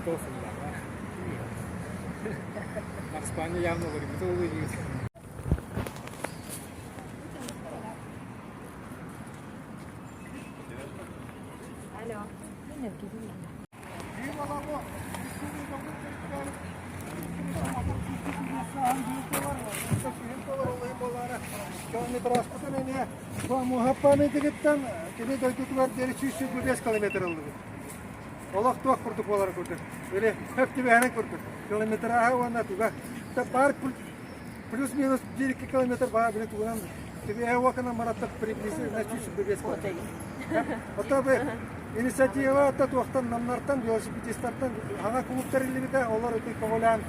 19 сыллааҕа. Араспаанньа явно уларыйбыта буолуо диибит. Алло. Километражпытын эмиэ Муоһа памятнигыттан кини дойдутугар диэри 125 километр ыллыбыт. Олох туох курдук буолара курдук. Или хөп түбэһэрин курдук. Километраһа уонна туга. Бар плюс-минус 1-2 километр баар били тугунан түбэһэ уоканан бараттах приблизительно 125 километр. Ото бы инициатива ата туохтан намнартан велосипедистартан хаҥа клуб тэриллибитэ олор ити көҕүлээн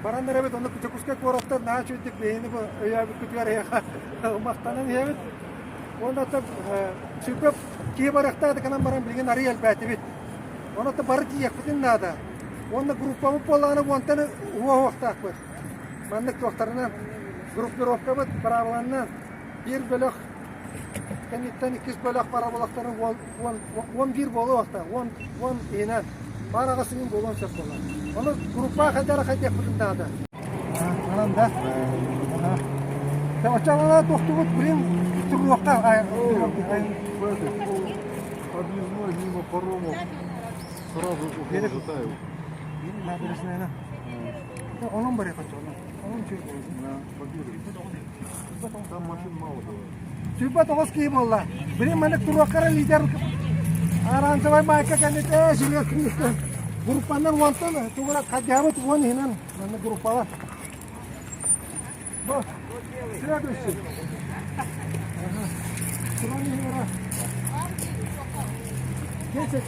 баран эрэбит ону Дьокуускай куораттан наһаа үчүгдүк биһини бу өйөөбүккүтүгэр эһиэхэ махтанан иһэбит уонна оттон сүрбэ киһи барыахтаах гынан баран билигин арыый элбээтибит онон бары тиийиэхпитин наада уонна группабыт буоллаҕына уонтан уһуохтаахпыт маннык туохтарынан группировкабыт быраабыланнан биир бөлөх кэнниттэн иккис бөлөх параболактарын 11 буолуохта, 10 иһинэн баар аҕасыгын буолуон сөп буолар. Ону группа хайдара хайдыахпытын наада. Анан да. Оччоҕуна тохтубут блин туруохха. Подъездной мимо паромов сразу около Жатаева. Набережная. Онон барыах оччоҕуна. Онон чуй На по берегу. Там машин мало было. 29 киһи буолла. Билин маннык туруоххара лидер оранжевай майка кэннитэ жилет группанан уонтан тугура хадьаабыт уон иһинэн маннык группалар. Бу следующий. Ага. 10.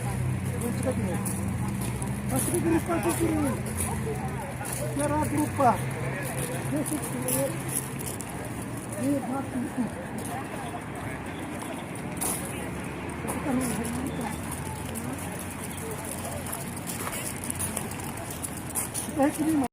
Пошли группа 4. Первая группа. 10 человек. И 20. Thank you.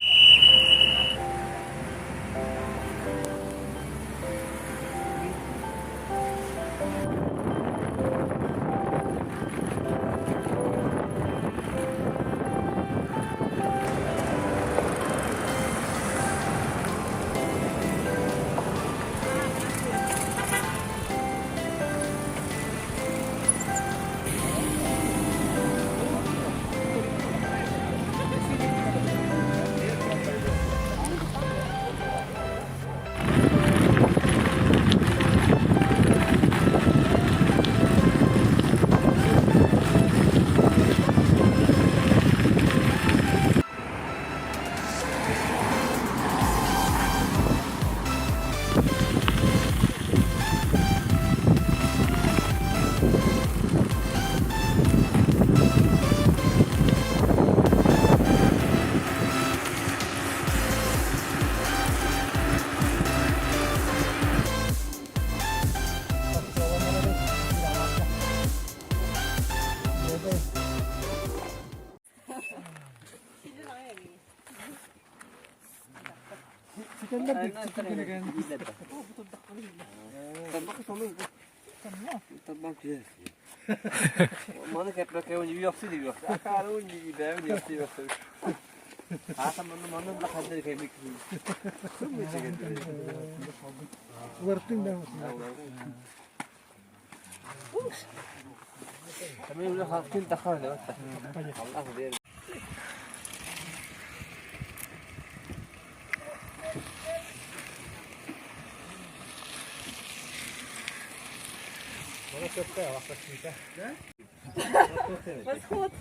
Восход.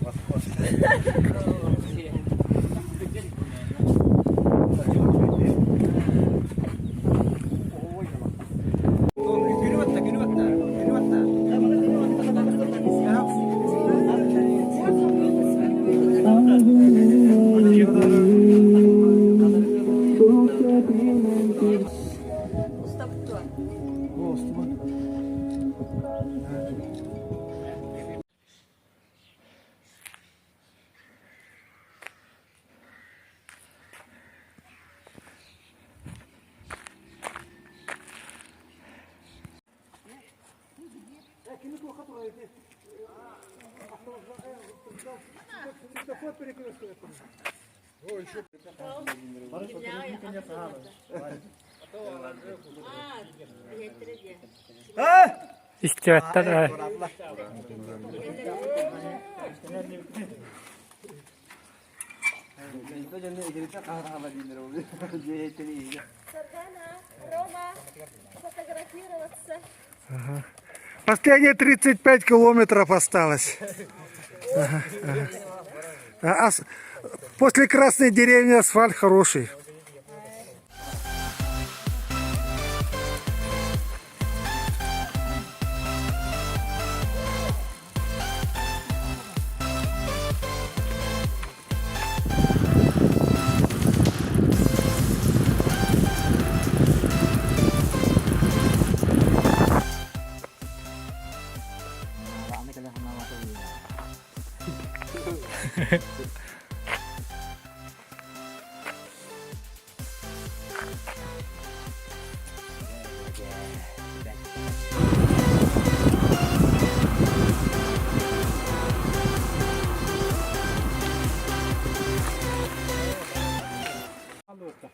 Истибэттэр ээ. Саргана, Рома, фотографироваться. Последние 35 километров осталось. Ага, ага. А, ас- После Красной деревни асфальт хороший.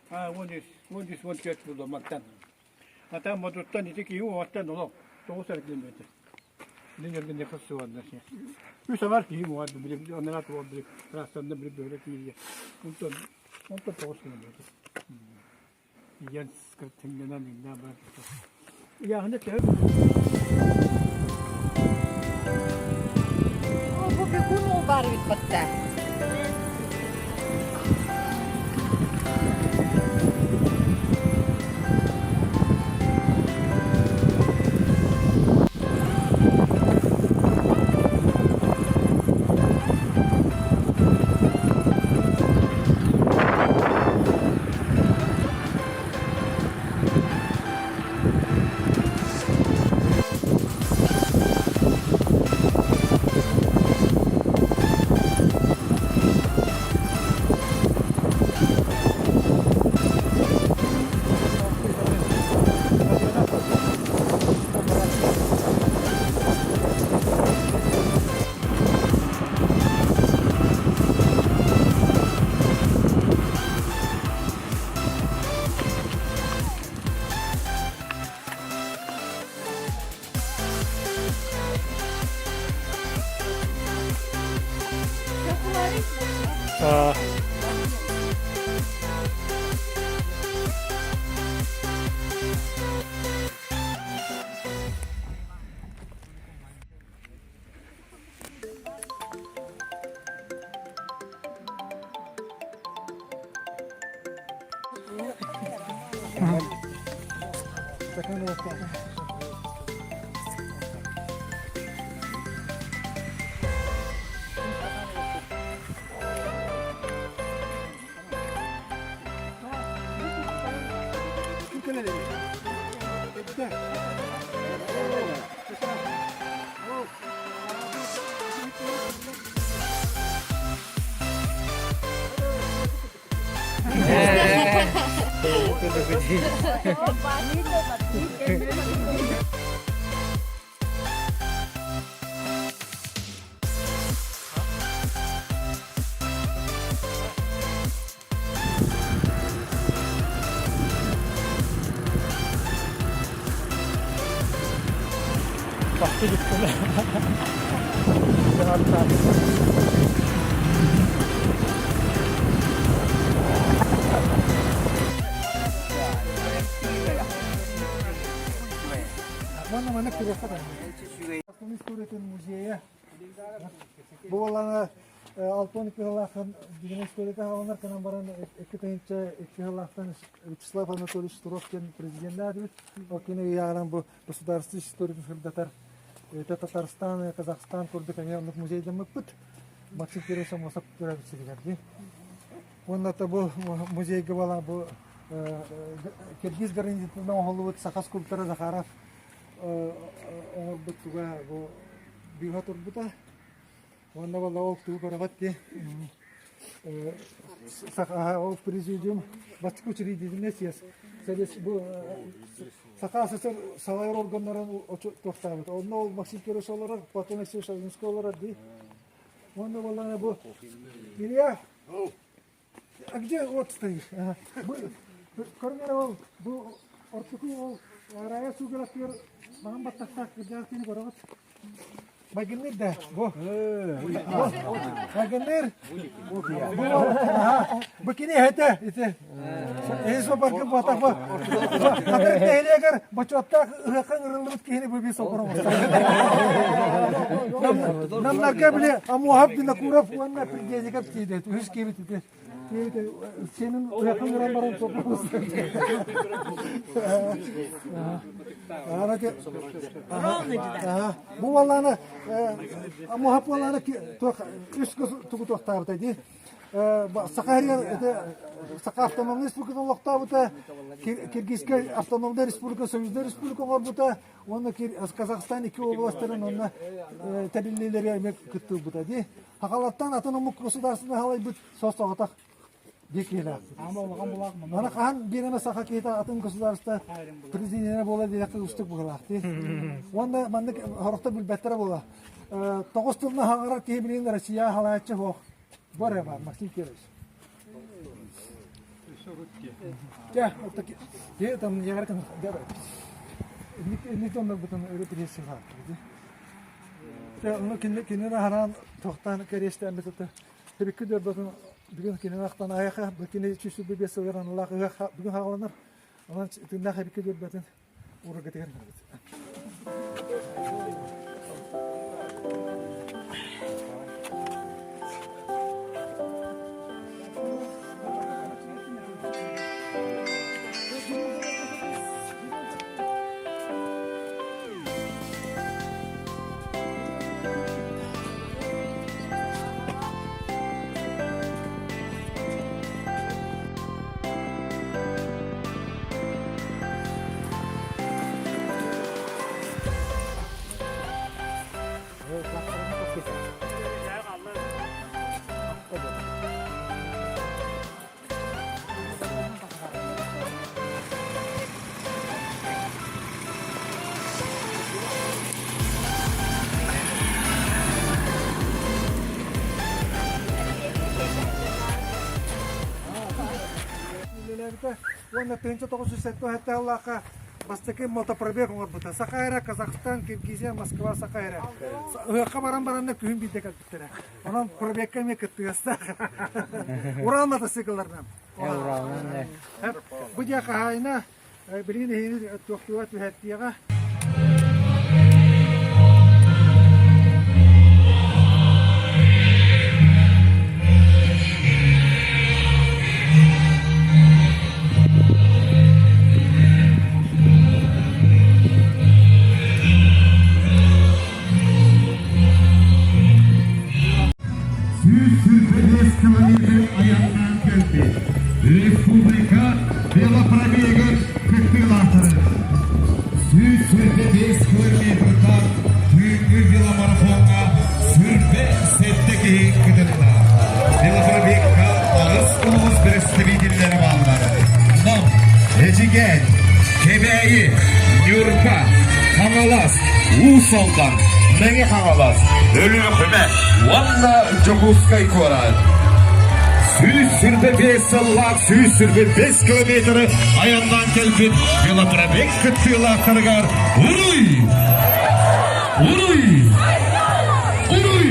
13, 13, 14 буолуо мантан. А там модуттан ити киһи уоттан олох тоҕус эрэ километр. Мин эргиннэ суонна. Үс амар киһи уоат били анараа туох били трассанна били бөһүлэк киирия. Онтон онтон 9 километр. Ийэн тиҥнэнэн иҥнэ бар. Ыйааһына төһө Бу бегун ол баар эбит батта. Манна маннык туруохха даҕаны. Астана историятын музейа. Бу буоллаҕына Алтон Кыһалаахын дьиҥин историята хааланар гынан баран 2 тыһыынча 2 сыллаахтан Вячеслав Анатольевич Штыров диэн президеннээх эбит. Ол кини ыйааҕынан бу государство историятын сырдатар это Татарстан, Казахстан курдук эмиэ оннук музейдаммыппыт. Максим Кирович Аммосов төрөөбүт сиригэр дии. Уонна бу музейга буолан бу Киргиз гранитынан оҥоһуллубут саха скульптора Захаров оҥорбут туга бу быыһа турбута. Уонна буолла ол тугу көрөҕүт дии ол президиум бастакы учредительный съезд бу Саха СССР салайар органнарын туохтаабыт. Онно ол Максим Кирович олорор, Платон Алексеевич Шагинский олорор дии. Уонна буоллаҕына бу Илья, а где вот стоишь? Ага. Бу көрүҥ эрэ ол бу ортоку ол Рая суугуратыгар маҥан баттахтаах кырдьаҕас киһини көрөҕүт. Майгынныыр да бу. Майгынныыр. Бу бу кини эһэтэ ити. Эһи суоппарга буотах бу. Хатырык нэһилиэгэр бочуоттаах ыһыахха ыҥырыллыбыт киһини бу биир суоппар оҥостор. Намнарга били Амуоһап Винокуров уонна Придезиков тиийдэ. Үһүс киһибит ити. Сенин ыһыахха ыҥыран баран суоппар оҥостор. Бу буоллаана Амуоһап буоллаана үс тугу туохтаабыта дии. Саха Саха автономнай республикатын олохтообута, Киргизскай автономнай республика, Союзнай республика оҥорбута уонна Казахстан икки областарын онно тэриллиилэри эмиэ кыттыылбыта дии. Хахалартан атын омук государствоны халайбыт сос-соҕотох биир киһилээхпит. Аны хаһан биир эмэ саха киһитэ атын государство президенэ буола диэххэ уустук быһыылаах дии. Уонна маннык сорохтор билбэттэрэ буолла. Тоҕус тылынан хаҥарар киһи билигин Россия халааччы суох. Бар эрэ баар, Максим Кирович. Дьэ, вот там яркан инник дьоннорбутун өрө приветствовать. Дьэ, ону кинини хараан тохтаан кэриэстээммит это Тэбикки дөрбөтүн бүгүн кинини ахтан айаха бу кини 125 сылыгар аналлаах ыһыах бүгүн хааланар. Онон тыыннаах эбикки дөрбөтүн урагытыгар гынабыт. Үлэлээбитэ уонна 1977 сыллаахха бастакы мотопробег оҥорбута. Саха эрэ, Казахстан, Киргизия, Москва, Саха эрэ. Ыһыахха баран баранна күһүн биирдэ кэлбиттэрэ. Онон пробегка эмиэ кыттыгастаах. Урал мотоциклларынан. Уралынан. Бу дьиэ хаһаайына билигин эһигини туохтуура түһэртиэҕэ. 125 километр айаннаан кэлбит республика велопробегар кыттыылаахтарын 125 километртан түүҥҥү веломарафоҥҥа сүүрбэ сэттэ киһи кытынна. Велопробегка аҕыс улуус представителлэрэ бааллар. Нам, Эдьигээн, Кэбээйи, Ньурба, Хаҥалас, Уус Алдан, Мэҥэ Хаҥалас, Өлүөхүмэ уонна Дьокуускай куорат. 125 сыллаах 125 километры айаннаан кэлбит велопробег кыттыылаахтарыгар Уруй! Уруй! Уруй!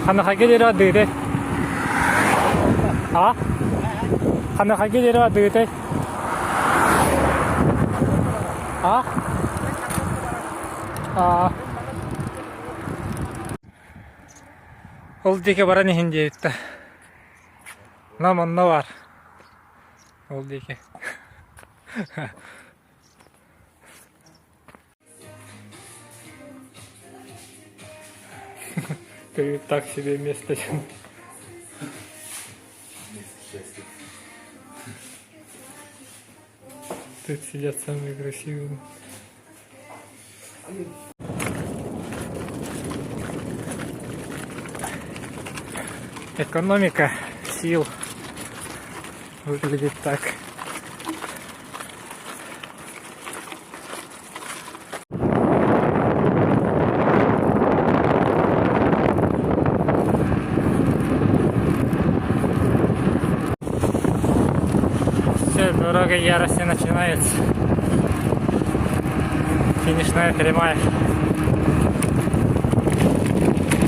Ханахайга диэри адыытай? А? Ханахайга диэри адыытай? А? А? Ол диэки баран иһин диэбиттэ. Нам онно бар. Ол диэки. Ты так себе место. Тут сидят самые красивые. Экономика сил выглядит так. Все, дорога ярости начинается. Финишная прямая.